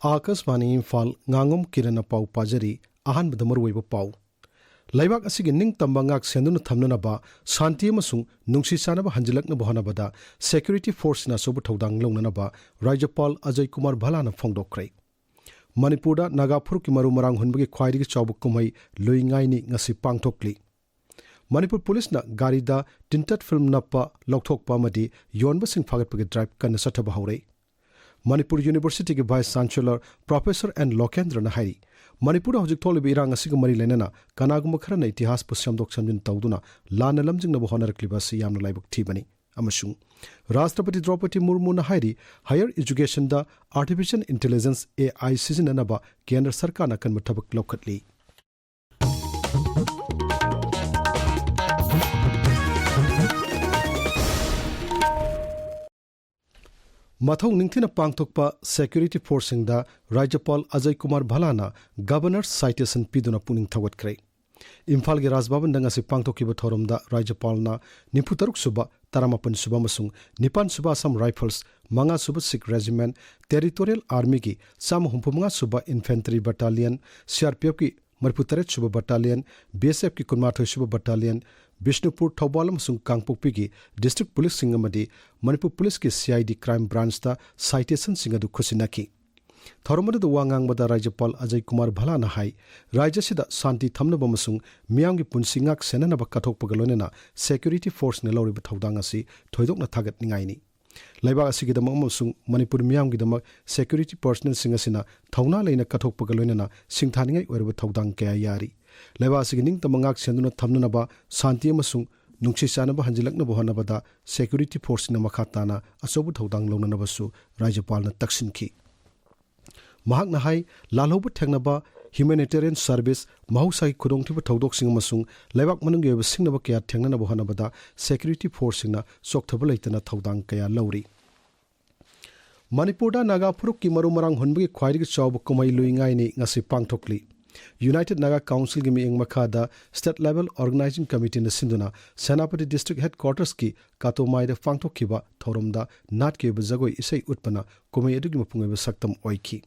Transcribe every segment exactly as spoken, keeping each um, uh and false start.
ꯑꯥꯀꯥꯁꯕꯥꯅꯤ ꯏꯝꯐꯥꯜ, ꯉꯥꯉꯣꯝ ꯀꯤꯔꯟꯅ ꯄꯥꯎ ꯄꯥꯖꯔꯤ꯫ ꯑꯍꯥꯟꯕꯗ ꯃꯔꯨꯑꯣꯏꯕ ꯄꯥꯎ꯫ ꯂꯩꯕꯥꯛ ꯑꯁꯤꯒꯤ ꯅꯤꯡꯇꯝꯕ ꯉꯥꯛ ꯁꯦꯟꯗꯨꯅ ꯊꯝꯅꯅꯕ, ꯁꯥꯟꯇꯤ ꯑꯃꯁꯨꯡ ꯅꯨꯡꯁꯤ ꯆꯥꯟꯅꯕ ꯍꯟꯖꯤꯜꯂꯛꯅꯕ ꯍꯣꯠꯅꯕꯗ security forceꯅ ꯑꯆꯧꯕ ꯊꯧꯗꯥꯡ ꯂꯧꯅꯅꯕ ꯔꯥꯖ꯭ꯌꯄꯥꯜ ꯑꯖꯌ ꯀꯨꯃꯥꯔ ꯚꯜꯂꯥꯅ ꯐꯣꯡꯗꯣꯛꯈ꯭ꯔꯦ꯫ ꯃꯅꯤꯄꯨꯔꯗ ꯅꯥꯒꯥ ꯐꯨꯔꯨꯞꯀꯤ ꯃꯔꯨ ꯃꯔꯥꯡ ꯍꯨꯟꯕꯒꯤ ꯈ꯭ꯋꯥꯏꯗꯒꯤ ꯆꯥꯎꯕ ꯀꯨꯝꯍꯩ ꯂꯨꯏ ꯉꯥꯏ ꯅꯤ ꯉꯁꯤ ꯄꯥꯡꯊꯣꯛꯂꯤ꯫ ꯃꯅꯤꯄꯨꯔ ꯄꯨꯂꯤꯁꯅ ꯒꯥꯔꯤꯗ tinted film ꯅꯞꯄ ꯂꯧꯊꯣꯛꯄ ꯑꯃꯗꯤ ꯌꯣꯟꯕꯁꯤꯡ ꯐꯥꯒꯠꯄꯒꯤ drive ꯀꯟꯅ ꯆꯠꯊꯕ ꯍꯧꯔꯦ꯫ ꯃꯅꯤꯄꯨꯔ ꯌꯨꯅꯤꯚꯔꯁꯤꯇꯤꯒꯤ vice chancellor professor ꯑꯦꯟ ꯂꯣꯀꯦꯟꯗ꯭ꯔꯅ ꯍꯥꯏꯔꯤ, ꯃꯅꯤꯄꯨꯔꯗ ꯍꯧꯖꯤꯛ ꯊꯣꯛꯂꯤꯕ ꯏꯔꯥꯡ ꯑꯁꯤꯒ ꯃꯔꯤ ꯂꯩꯅꯅ ꯀꯅꯥꯒꯨꯝꯕ ꯈꯔꯅ ꯏꯇꯤꯍꯥꯁꯄꯨ ꯁꯦꯝꯗꯣꯛ ꯁꯦꯝꯖꯤꯟ ꯇꯧꯗꯨꯅ ꯂꯥꯟꯅ ꯂꯝꯖꯤꯡꯅꯕ ꯍꯣꯠꯅꯔꯛꯂꯤꯕ ꯑꯁꯤ ꯌꯥꯝꯅ ꯂꯥꯏꯕꯛ ꯊꯤꯕꯅꯤ ꯑꯃꯁꯨꯡ ꯔꯥꯁꯇ꯭ꯔꯄꯇꯤ ꯗ꯭ꯔꯧꯄꯗꯤ ꯃꯨꯔꯃꯨꯅ ꯍꯥꯏꯔꯤ, higher educationꯗ artificial intelligence, AI ꯁꯤꯖꯤꯟꯅꯅꯕ ꯀꯦꯟꯗ꯭ꯔ ꯁꯔꯀꯥꯔꯅ ꯑꯀꯟꯕ ꯊꯕꯛ ꯂꯧꯈꯠꯂꯤ꯫ ꯃꯊꯧ ꯅꯤꯡꯊꯤꯅ ꯄꯥꯡꯊꯣꯛꯄ security forceꯁꯤꯡꯗ ꯔꯥꯖ꯭ꯌꯄꯥꯜ Ajay Kumar ꯚꯜꯂꯥꯅ Governor's Citation ꯄꯤꯗꯨꯅ ꯄꯨꯛꯅꯤꯡ ꯊꯧꯒꯠꯈ꯭ꯔꯦ꯫ ꯏꯝꯐꯥꯜꯒꯤ ꯔꯥꯖ ꯚꯕꯟꯗ ꯉꯁꯤ ꯄꯥꯡꯊꯣꯛꯈꯤꯕ ꯊꯧꯔꯝꯗ ꯔꯥꯖ꯭ꯌꯄꯥꯜꯅ ꯅꯤꯐꯨ ꯇꯔꯨꯛ ꯁꯨꯕ, ꯇꯔꯥꯃꯥꯄꯟ ꯁꯨꯕ ꯑꯃꯁꯨꯡ ꯅꯤꯄꯥꯟ ꯁꯨꯕ Assam Rifles, ꯃꯉꯥ ꯁꯨꯕ Sikh Regiment, Territorial Armyꯒꯤ ꯆꯥꯝꯃ ꯍꯨꯝꯐꯨ ꯃꯉꯥ ꯁꯨꯕ Infantry Battalion, CRPFꯀꯤ ꯃꯔꯤꯐꯨ ꯇꯔꯦꯠ ꯁꯨꯕ Battalion, BSFꯀꯤ ꯀꯨꯟꯃꯥꯊꯣꯏ ꯁꯨꯕ Battalion, ꯕꯤꯁꯅꯨꯄꯨꯔ, ꯊꯧꯕꯥꯜ ꯑꯃꯁꯨꯡ ꯀꯥꯡꯄꯣꯛꯄꯤꯒꯤ district ꯄꯨꯂꯤꯁꯁꯤꯡ ꯑꯃꯗꯤ ꯃꯅꯤꯄꯨꯔ ꯄꯨꯂꯤꯁꯀꯤ CID Crime Branchꯇ citationꯁꯤꯡ ꯑꯗꯨ ꯈꯨꯠꯁꯤꯟꯅꯈꯤ꯫ ꯊꯧꯔꯝ ꯑꯗꯨꯗ ꯋꯥ ꯉꯥꯡꯕꯗ ꯔꯥꯖ꯭ꯌꯄꯥꯜ ꯑꯖꯌ ꯀꯨꯃꯥꯔ ꯚꯜꯂꯥꯅ ꯍꯥꯏ, ꯔꯥꯖ꯭ꯌ ꯑꯁꯤꯗ ꯁꯥꯟꯇꯤ ꯊꯝꯅꯕ ꯑꯃꯁꯨꯡ ꯃꯤꯌꯥꯝꯒꯤ ꯄꯨꯟꯁꯤ ꯉꯥꯛ ꯁꯦꯟꯅꯅꯕ ꯀꯠꯊꯣꯛꯄꯒ ꯂꯣꯏꯅꯅ security forceꯅ ꯂꯧꯔꯤꯕ ꯊꯧꯗꯥꯡ ꯑꯁꯤ ꯊꯣꯏꯗꯣꯛꯅ ꯊꯥꯒꯠꯅꯤꯡꯉꯥꯏꯅꯤ꯫ ꯂꯩꯕꯥꯛ ꯑꯁꯤꯒꯤꯗꯃꯛ ꯑꯃꯁꯨꯡ ꯃꯅꯤꯄꯨꯔ ꯃꯤꯌꯥꯝꯒꯤꯗꯃꯛ security personnelꯁꯤꯡ ꯑꯁꯤꯅ ꯊꯧꯅꯥ ꯂꯩꯅ ꯀꯠꯊꯣꯛꯄꯒ ꯂꯣꯏꯅꯅ ꯁꯤꯡꯊꯥꯅꯤꯡꯉꯥꯏ ꯑꯣꯏꯔꯕ ꯊꯧꯗꯥꯡ ꯀꯌꯥ ꯌꯥꯔꯤ꯫ ꯂꯩꯕꯥꯛ ꯑꯁꯤꯒꯤ ꯅꯤꯡꯇꯝꯕ ꯉꯥꯛ ꯁꯦꯟꯗꯨꯅ ꯊꯝꯅꯅꯕ, ꯁꯥꯟꯇꯤ ꯑꯃꯁꯨꯡ ꯅꯨꯡꯁꯤ ꯆꯥꯟꯅꯕ ꯍꯟꯖꯤꯜꯂꯛꯅꯕ ꯍꯣꯠꯅꯕꯗ security forceꯁꯤꯡꯅ ꯃꯈꯥ ꯇꯥꯅ ꯑꯆꯧꯕ ꯊꯧꯗꯥꯡ ꯂꯧꯅꯅꯕꯁꯨ ꯔꯥꯖ꯭ꯌꯄꯥꯜꯅ ꯇꯛꯁꯤꯟꯈꯤ꯫ ꯃꯍꯥꯛꯅ ꯍꯥꯏ, ꯂꯥꯜꯍꯧꯕ ꯊꯦꯡꯅꯕ, humanitarian service, ꯃꯍꯧꯁꯥꯒꯤ ꯈꯨꯗꯣꯡꯊꯤꯕ ꯊꯧꯗꯣꯛꯁꯤꯡ ꯑꯃꯁꯨꯡ ꯂꯩꯕꯥꯛ ꯃꯅꯨꯡꯒꯤ ꯑꯣꯏꯕ ꯁꯤꯡꯅꯕ ꯀꯌꯥ ꯊꯦꯡꯅꯅꯕ ꯍꯣꯠꯅꯕꯗ security forceꯁꯤꯡꯅ ꯆꯣꯛꯊꯕ ꯂꯩꯇꯅ ꯊꯧꯗꯥꯡ ꯀꯌꯥ ꯂꯧꯔꯤ꯫ ꯃꯅꯤꯄꯨꯔꯗ ꯅꯥꯒꯥ ꯐꯨꯔꯨꯞꯀꯤ ꯃꯔꯨ ꯃꯔꯥꯡ ꯍꯨꯟꯕꯒꯤ ꯈ꯭ꯋꯥꯏꯗꯒꯤ ꯆꯥꯎꯕ ꯀꯨꯝꯍꯩ ꯂꯨꯏ ꯉꯥꯏ ꯅꯤ ꯉꯁꯤ ꯄꯥꯡꯊꯣꯛꯂꯤ꯫ United Naga Councilꯒꯤ ꯃꯤꯠꯌꯦꯡ ꯃꯈꯥꯗ state level organizing committeeꯅ ꯁꯤꯟꯗꯨꯅ ꯁꯦꯅꯥꯄꯇꯤ district headquartersꯀꯤ ꯀꯥꯇꯣꯃꯥꯏꯗ ꯄꯥꯡꯊꯣꯛꯈꯤꯕ ꯊꯧꯔꯝꯗ ꯅꯥꯠꯀꯤ ꯑꯣꯏꯕ ꯖꯒꯣꯏ ꯏꯁꯩ ꯎꯠꯄꯅ ꯀꯨꯝꯍꯩ ꯑꯗꯨꯒꯤ ꯃꯄꯨꯡ ꯑꯣꯏꯕ ꯁꯛꯇꯝ ꯑꯣꯏꯈꯤ꯫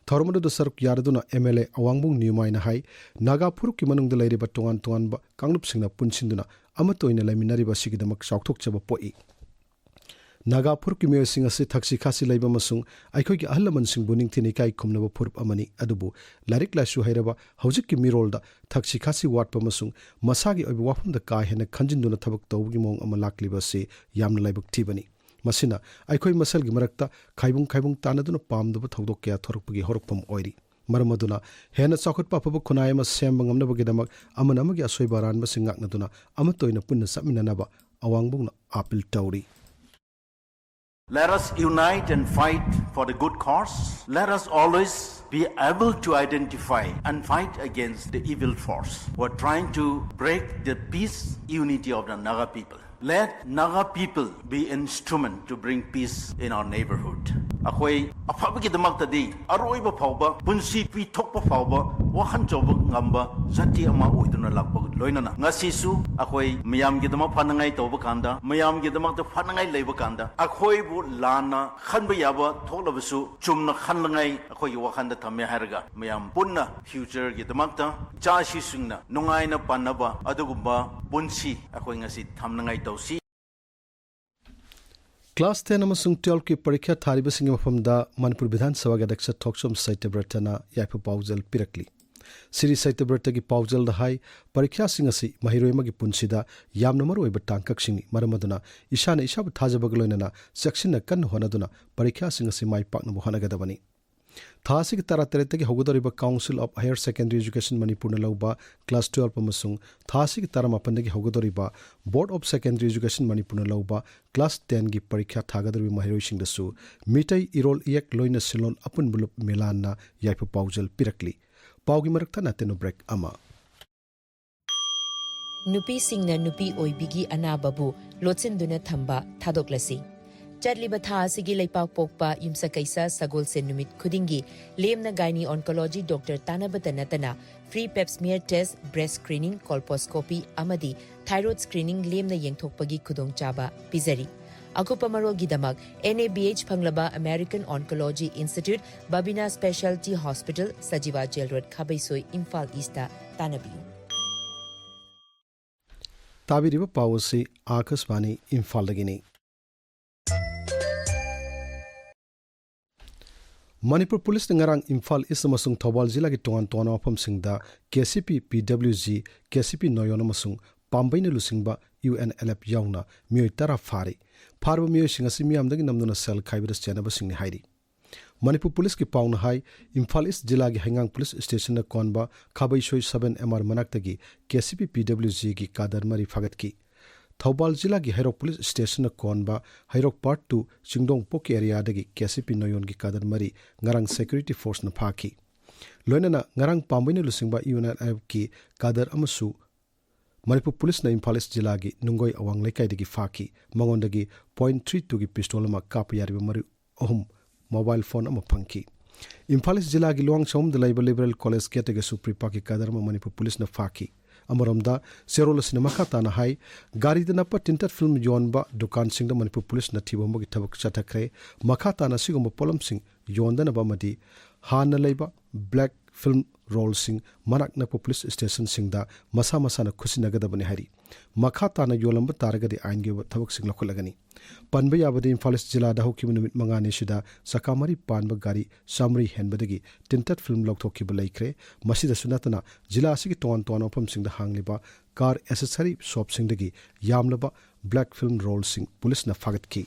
ꯊꯧꯔꯝ ꯑꯗꯨꯗ ꯁꯔꯨꯛ ꯌꯥꯔꯗꯨꯅ ꯑꯦꯝ ꯑꯦꯜ ꯑꯦ ꯑꯋꯥꯡꯕꯨꯡ ꯅ꯭ꯌꯨꯃꯥꯏꯅ ꯍꯥꯏ, ꯅꯥꯒꯥ ꯐꯨꯔꯨꯞꯀꯤ ꯃꯅꯨꯡꯗ ꯂꯩꯔꯤꯕ ꯇꯣꯉꯥꯟ ꯇꯣꯉꯥꯟꯕ ꯀꯥꯡꯂꯨꯞꯁꯤꯡꯅ ꯄꯨꯟꯁꯤꯟꯗꯨꯅ ꯑꯃꯠꯇ ꯑꯣꯏꯅ ꯂꯩꯃꯤꯟꯅꯔꯤꯕ ꯑꯁꯤꯒꯤꯗꯃꯛ ꯆꯥꯎꯊꯣꯛꯆꯕ ꯄꯣꯛꯏ꯫ ꯅꯥꯒꯥ ꯐꯨꯔꯨꯞꯀꯤ ꯃꯤꯑꯣꯏꯁꯤꯡ ꯑꯁꯤ ꯊꯛꯁꯤ ꯈꯥꯁꯤ ꯂꯩꯕ ꯑꯃꯁꯨꯡ ꯑꯩꯈꯣꯏꯒꯤ ꯑꯍꯜ ꯂꯃꯟꯁꯤꯡꯕꯨ ꯅꯤꯡꯊꯤꯅ ꯏꯀꯥꯏ ꯈꯨꯝꯅꯕ ꯐꯨꯔꯨꯞ ꯑꯃꯅꯤ꯫ ꯑꯗꯨꯕꯨ ꯂꯥꯏꯔꯤꯛ ꯂꯥꯏꯁꯨ ꯍꯩꯔꯕ ꯍꯧꯖꯤꯛꯀꯤ ꯃꯤꯔꯣꯜꯗ ꯊꯛꯁꯤ ꯈꯥꯁꯤ ꯋꯥꯠꯄ ꯑꯃꯁꯨꯡ ꯃꯁꯥꯒꯤ ꯑꯣꯏꯕ ꯋꯥꯐꯝꯗ ꯀꯥ ꯍꯦꯟꯅ ꯈꯟꯖꯤꯟꯗꯨꯅ ꯊꯕꯛ ꯇꯧꯕꯒꯤ ꯃꯑꯣꯡ ꯑꯃ ꯂꯥꯛꯂꯤꯕ ꯑꯁꯤ ꯌꯥꯝꯅ ꯂꯥꯏꯕꯛ ꯊꯤꯕꯅꯤ꯫ ꯃꯁꯤꯅ ꯑꯩꯈꯣꯏ ꯃꯁꯦꯜꯒꯤ ꯃꯔꯛꯇ ꯈꯥꯏꯕꯨꯡ ꯈꯥꯏꯕꯨꯡ ꯇꯥꯟꯅꯗꯨꯅ ꯄꯥꯝꯗꯕ ꯊꯧꯗꯣꯛ ꯀꯌꯥ ꯊꯣꯔꯛꯄꯒꯤ ꯍꯧꯔꯛꯐꯝ ꯑꯣꯏꯔꯤ꯫ ꯃꯔꯝ ꯑꯗꯨꯅ ꯍꯦꯟꯅ ꯆꯥꯎꯈꯠꯄ ꯑꯐꯕ ꯈꯨꯟꯅꯥꯏ ꯑꯃ ꯁꯦꯝꯕ ꯉꯝꯅꯕꯒꯤꯗꯃꯛ ꯑꯃꯅ ꯑꯃꯒꯤ ꯑꯁꯣꯏꯕ ꯑꯔꯥꯟꯕꯁꯤꯡ ꯉꯥꯛꯅꯗꯨꯅ ꯑꯃꯠꯇ ꯑꯣꯏꯅ ꯄꯨꯟꯅ ꯆꯠꯃꯤꯟꯅꯅꯕ ꯑꯋꯥꯡꯕꯨꯡꯅ ꯑꯥꯄꯤꯜ ꯇꯧꯔꯤ꯫ Let us unite and fight for the good cause. Let us always be able to identify and fight against the evil force who are trying to break the peace, unity of the Naga people. Let Naga people be instrument to bring peace in our neighborhood. ꯑꯩꯈꯣꯏ ꯑꯐꯕꯒꯤꯗꯃꯛꯇꯗꯤ, ꯑꯔꯣꯏꯕ ꯐꯥꯎꯕ ꯄꯨꯟꯁꯤ ꯄꯤꯊꯣꯛꯄ ꯐꯥꯎꯕ ꯋꯥꯈꯜ ꯆꯥꯎꯕ ꯉꯝꯕ ꯖꯥꯇꯤ ꯑꯃ ꯑꯣꯏꯗꯨꯅ ꯂꯥꯛꯄ ꯂꯣꯏꯅꯅ ꯉꯁꯤꯁꯨ ꯑꯩꯈꯣꯏ ꯃꯌꯥꯝꯒꯤꯗꯃꯛ ꯐꯅꯉꯥꯏ ꯇꯧꯕ ꯀꯥꯟꯗ, ꯃꯌꯥꯝꯒꯤꯗꯃꯛꯇ ꯐꯅꯉꯥꯏ ꯂꯩꯕ ꯀꯥꯟꯗ, ꯑꯩꯈꯣꯏꯕꯨ ꯂꯥꯟꯅ ꯈꯟꯕ ꯌꯥꯕ ꯊꯣꯛꯂꯕꯁꯨ ꯆꯨꯝꯅ ꯈꯟꯅꯉꯥꯏ ꯑꯩꯈꯣꯏꯒꯤ ꯋꯥꯈꯜꯗ ꯊꯝꯃꯦ ꯍꯥꯏꯔꯒ, ꯃꯌꯥꯝ ꯄꯨꯟꯅ future ꯒꯤꯗꯃꯛꯇ ꯏꯆꯥ ꯏꯁꯨꯁꯤꯡꯅ ꯅꯨꯡꯉꯥꯏꯅ ꯄꯥꯟꯅꯕ ꯑꯗꯨꯒꯨꯝꯕ ꯄꯨꯟꯁꯤ ꯑꯩꯈꯣꯏ ꯉꯁꯤ ꯊꯝꯅꯉꯥꯏ ꯇꯧꯁꯤ꯫ ꯀ꯭ꯂꯥꯁ ꯇꯦꯟ ꯑꯃꯁꯨꯡ ꯇꯨꯌꯦꯜꯐꯀꯤ ꯄꯔꯤꯈ꯭ꯌꯥ ꯊꯥꯔꯤꯕꯁꯤꯡꯒꯤ ꯃꯐꯝꯗ ꯃꯅꯤꯄꯨꯔ ꯕꯤꯙꯥꯟ ꯁꯚꯥꯒꯤ ꯑꯗ꯭ꯌꯛꯁ ꯊꯣꯛꯆꯣꯝ ꯁꯇ꯭ꯌꯕ꯭ꯔꯇꯅ ꯌꯥꯏꯐ ꯄꯥꯎꯖꯦꯜ ꯄꯤꯔꯛꯂꯤ꯫ ꯁ꯭ꯔꯤ ꯁꯇ꯭ꯌꯕ꯭ꯔꯇꯒꯤ ꯄꯥꯎꯖꯦꯜꯗ ꯍꯥꯏ, ꯄꯔꯤꯈ꯭ꯌꯥꯁꯤꯡ ꯑꯁꯤ ꯃꯍꯩꯔꯣꯏ ꯑꯃꯒꯤ ꯄꯨꯟꯁꯤꯗ ꯌꯥꯝꯅ ꯃꯔꯨꯑꯣꯏꯕ ꯇꯥꯡꯀꯛꯁꯤꯡꯅꯤ꯫ ꯃꯔꯝ ꯑꯗꯨꯅ ꯏꯁꯥꯅ ꯏꯁꯥꯕꯨ ꯊꯥꯖꯕꯒ ꯂꯣꯏꯅꯅ ꯆꯦꯛꯁꯤꯟꯅ ꯀꯟꯅ ꯍꯣꯠꯅꯗꯨꯅ ꯄꯔꯤꯈ꯭ꯌꯥꯁꯤꯡ ꯑꯁꯤ ꯃꯥꯏ ꯄꯥꯛꯅꯕ ꯍꯣꯠꯅꯒꯗꯕꯅꯤ꯫ ꯊꯥ ꯑꯁꯤꯒꯤ ꯇꯔꯥꯇꯔꯦꯠꯇꯒꯤ ꯍꯧꯒꯗꯧꯔꯤꯕ Council of Higher Secondary Education ꯃꯅꯤꯄꯨꯔꯅ ꯂꯧꯕ ꯀ꯭ꯂꯥꯁ ꯇꯨꯌꯦꯜꯐ ꯑꯃꯁꯨꯡ ꯊꯥ ꯑꯁꯤꯒꯤ ꯇꯔꯥꯃꯥꯄꯟꯗꯒꯤ ꯍꯧꯒꯗꯧꯔꯤꯕ Board of Secondary Education ꯃꯅꯤꯄꯨꯔꯅ ꯂꯧꯕ ꯀ꯭ꯂꯥꯁ ꯇꯦꯟꯒꯤ ꯄꯔꯤꯈ꯭ꯌꯥ ꯊꯥꯒꯗꯧꯔꯤꯕ ꯃꯍꯩꯔꯣꯏꯁꯤꯡꯗꯁꯨ ꯃꯤꯇꯩ ꯏꯔꯣꯜ ꯏꯌꯦꯛ ꯂꯣꯏꯅ ꯁꯤꯟꯂꯣꯟ ꯑꯄꯨꯟꯕ ꯂꯨꯞ ꯃꯤꯂꯥꯟꯅ ꯌꯥꯏꯐ ꯄꯥꯎꯖꯦꯜ ꯄꯤꯔꯛꯂꯤ꯫ ꯄꯥꯎꯒꯤ ꯃꯔꯛ ꯊꯠꯅ ꯇꯦꯅꯣ ꯕ꯭ꯔꯦꯛ ꯑꯃ꯫ ꯅꯨꯄꯤꯁꯤꯡꯅ ꯅꯨꯄꯤ ꯑꯣꯏꯕꯤꯒꯤ ꯑꯅꯥꯕꯕꯨ ꯂꯣꯠꯁꯤꯟꯗꯨꯅ ꯊꯝꯕ ꯊꯥꯗꯣꯛꯂꯁꯤ꯫ ꯆꯠꯂꯤꯕ ꯊꯥ ꯑꯁꯤꯒꯤ ꯂꯩꯄꯥꯛ ꯄꯣꯛꯄ ꯌꯨꯝꯁꯀꯩꯁ ꯁꯒꯣꯜꯁꯦꯟ ꯅꯨꯃꯤꯠ ꯈꯨꯗꯤꯡꯒꯤ ꯂꯦꯝꯅ gynae oncology doctor ꯇꯥꯟꯅꯕꯇ ꯅꯠꯇꯅ free pap smear test, breast screening, colposcopy ꯑꯃꯗꯤ thyroid screening ꯂꯦꯝꯅ ꯌꯦꯡꯊꯣꯛꯄꯒꯤ ꯈꯨꯗꯣꯡꯆꯥꯕ ꯄꯤꯖꯔꯤ꯫ ꯑꯀꯨꯞꯄ ꯃꯔꯣꯜꯒꯤꯗꯃꯛ N A B H ꯐꯪꯂꯕ American Oncology Institute, Babina Specialty Hospital, Sajiwa Jail Road, Khabeisoi, Imphal east ꯇꯥꯟꯅꯕꯤꯌꯨ꯫ ꯇꯥꯕꯤꯔꯤꯕ ꯄꯥꯎ ꯑꯁꯤ ꯑꯥꯀꯥꯁꯕꯥꯅꯤ ꯏꯝꯐꯥꯜꯗꯒꯤꯅꯤ꯫ ꯃꯅꯤꯄꯨꯔ ꯄꯨꯂꯤꯁꯅ ꯉꯔꯥꯡ ꯏꯝꯐꯥꯜ ꯏꯁ ꯑꯃꯁꯨꯡ ꯊꯧꯕꯥꯜ ꯖꯤꯂꯥꯒꯤ ꯇꯣꯉꯥꯟ ꯇꯣꯉꯥꯟꯕ ꯃꯐꯝꯁꯤꯡꯗ K C P, P W G, K C P ꯅꯣꯌꯣꯟ ꯑꯃꯁꯨꯡ ꯄꯥꯝꯕꯩꯅ ꯂꯨꯆꯤꯡꯕ U N L F ꯌꯥꯎꯅ ꯃꯤꯑꯣꯏ ꯇꯔꯥ ꯐꯥꯔꯤ꯫ ꯐꯥꯔꯕ ꯃꯤꯑꯣꯏꯁꯤꯡ ꯑꯁꯤ ꯃꯤꯌꯥꯝꯗꯒꯤ ꯅꯝꯗꯨꯅ ꯁꯦꯜ ꯈꯥꯏꯕꯗ ꯆꯦꯟꯅꯕꯁꯤꯡꯅꯤ ꯍꯥꯏꯔꯤ꯫ ꯃꯅꯤꯄꯨꯔ ꯄꯨꯂꯤꯁꯀꯤ ꯄꯥꯎꯅ ꯍꯥꯏ, ꯏꯝꯐꯥꯜ ꯏꯁ ꯖꯤꯂꯥꯒꯤ ꯍꯩꯉꯥꯡ ꯄꯨꯂꯤꯁ ꯁ꯭ꯇꯦꯁꯟꯅ ꯀꯣꯟꯕ ꯈꯥꯕꯩꯁꯣꯏ seven M R ꯃꯅꯥꯛꯇꯒꯤ K C P, P W G ꯒꯤ ꯀꯥꯗꯔ ꯃꯔꯤ ꯐꯥꯒꯠꯈꯤ꯫ ꯊꯧꯕꯥꯜ ꯖꯤꯂꯥꯒꯤ ꯍꯩꯔꯣꯛ ꯄꯨꯂꯤꯁ ꯁ꯭ꯇꯦꯁꯟꯅ ꯀꯣꯟꯕ ꯍꯩꯔꯣꯛ Part two ꯆꯤꯡꯗꯣꯡꯄꯣꯛꯀꯤ ꯑꯦꯔꯤꯌꯥꯗꯒꯤ K C P ꯅꯣꯌꯣꯟꯒꯤ ꯀꯥꯗꯔ ꯃꯔꯤ ꯉꯔꯥꯡ ꯁꯦꯀ꯭ꯌꯨꯔꯤꯇꯤ ꯐꯣꯔꯁꯅ ꯐꯥꯈꯤ꯫ ꯂꯣꯏꯅꯅ ꯉꯔꯥꯡ ꯄꯥꯝꯕꯩꯅ ꯂꯨꯆꯤꯡꯕ U N L F ꯀꯤ ꯀꯥꯗꯔ ꯑꯃꯁꯨ ꯃꯅꯤꯄꯨꯔ ꯄꯨꯂꯤꯁꯅ ꯏꯝꯐꯥꯜ ꯏꯁ ꯖꯤꯂꯥꯒꯤ ꯅꯨꯡꯒꯣꯏ ꯑꯋꯥꯡ ꯂꯩꯀꯥꯏꯗꯒꯤ ꯐꯥꯈꯤ꯫ ꯃꯉꯣꯟꯗꯒꯤ point three two ꯒꯤ ꯄꯤꯁꯇꯣꯜ ꯑꯃ, ꯀꯥꯞꯄ ꯌꯥꯔꯤꯕ ꯃꯔꯨ ꯑꯍꯨꯝ, ꯃꯣꯕꯥꯏꯜ ꯐꯣꯟ ꯑꯃ ꯐꯪꯈꯤ꯫ ꯏꯝꯐꯥꯜ ꯏꯁ ꯖꯤꯂꯥꯒꯤ ꯂꯨꯋꯥꯡꯁꯪꯕꯝꯗ ꯂꯩꯕ ꯂꯤꯕꯔꯦꯜ ꯀꯣꯂꯦꯖ ꯒꯦꯠꯇꯒꯤꯁꯨ ꯄ꯭ꯔꯤꯄꯥꯛꯀꯤ ꯀꯥꯗꯔ ꯑꯃ ꯃꯅꯤꯄꯨꯔ ꯄꯨꯂꯤꯁꯅ ꯐꯥꯈꯤ꯫ ꯑꯃꯔꯣꯝꯗ, ꯆꯦꯔꯣꯜ ꯑꯁꯤꯅ ꯃꯈꯥ ꯇꯥꯅ ꯍꯥꯏ, ꯒꯥꯔꯤꯗ ꯅꯞꯄ ꯇꯤꯟꯇꯦꯠ ꯐꯤꯜꯝ ꯌꯣꯟꯕ ꯗꯨꯀꯥꯟꯁꯤꯡꯗ ꯃꯅꯤꯄꯨꯔ ꯄꯨꯂꯤꯁꯅ ꯊꯤꯕ ꯍꯨꯝꯕꯒꯤ ꯊꯕꯛ ꯆꯠꯊꯈ꯭ꯔꯦ꯫ ꯃꯈꯥ ꯇꯥꯅ ꯑꯁꯤꯒꯨꯝꯕ ꯄꯣꯠꯂꯝꯁꯤꯡ ꯌꯣꯟꯗꯅꯕ ꯑꯃꯗꯤ ꯍꯥꯟꯅ ꯂꯩꯕ ꯕ꯭ꯂꯦꯛ ꯐꯤꯜꯝ ꯔꯣꯜꯁꯤꯡ ꯃꯅꯥꯛ ꯅꯛꯄ ꯄꯨꯂꯤꯁ ꯁ꯭ꯇꯦꯁꯟꯁꯤꯡꯗ ꯃꯁꯥ ꯃꯁꯥꯅ ꯈꯨꯠꯁꯤꯟꯅꯒꯗꯕꯅꯤ ꯍꯥꯏꯔꯤ꯫ ꯃꯈꯥ ꯇꯥꯅ ꯌꯣꯜꯂꯝꯕ ꯇꯥꯔꯒꯗꯤ ꯑꯥꯏꯟꯒꯤ ꯑꯣꯏꯕ ꯊꯕꯛꯁꯤꯡ ꯂꯧꯈꯠꯂꯒꯅꯤ꯫ ꯄꯟꯕ ꯌꯥꯕꯗꯤ, ꯏꯝꯐꯥꯜ ꯏꯁ ꯖꯤꯂꯥꯗ ꯍꯧꯈꯤꯕ ꯅꯨꯃꯤꯠ ꯃꯉꯥꯅꯤ ꯑꯁꯤꯗ ꯆꯀꯥ ꯃꯔꯤ ꯄꯥꯟꯕ ꯒꯥꯔꯤ ꯆꯥꯃꯔꯤ ꯍꯦꯟꯕꯗꯒꯤ ꯇꯤꯟꯇꯦꯠ ꯐꯤꯜꯝ ꯂꯧꯊꯣꯛꯈꯤꯕ ꯂꯩꯈ꯭ꯔꯦ꯫ ꯃꯁꯤꯗꯁꯨ ꯅꯠꯇꯅ, ꯖꯤꯂꯥ ꯑꯁꯤꯒꯤ ꯇꯣꯉꯥꯟ ꯇꯣꯉꯥꯟꯕ ꯃꯐꯝꯁꯤꯡꯗ ꯍꯥꯡꯂꯤꯕ ꯀꯥꯔ ꯑꯦꯁꯦꯁꯔꯤ ꯁꯣꯞꯁꯤꯡꯗꯒꯤ ꯌꯥꯝꯂꯕ ꯕ꯭ꯂꯦꯛ ꯐꯤꯜꯝ ꯔꯣꯜꯁꯤꯡ ꯄꯨꯂꯤꯁꯅ ꯐꯥꯒꯠꯈꯤ꯫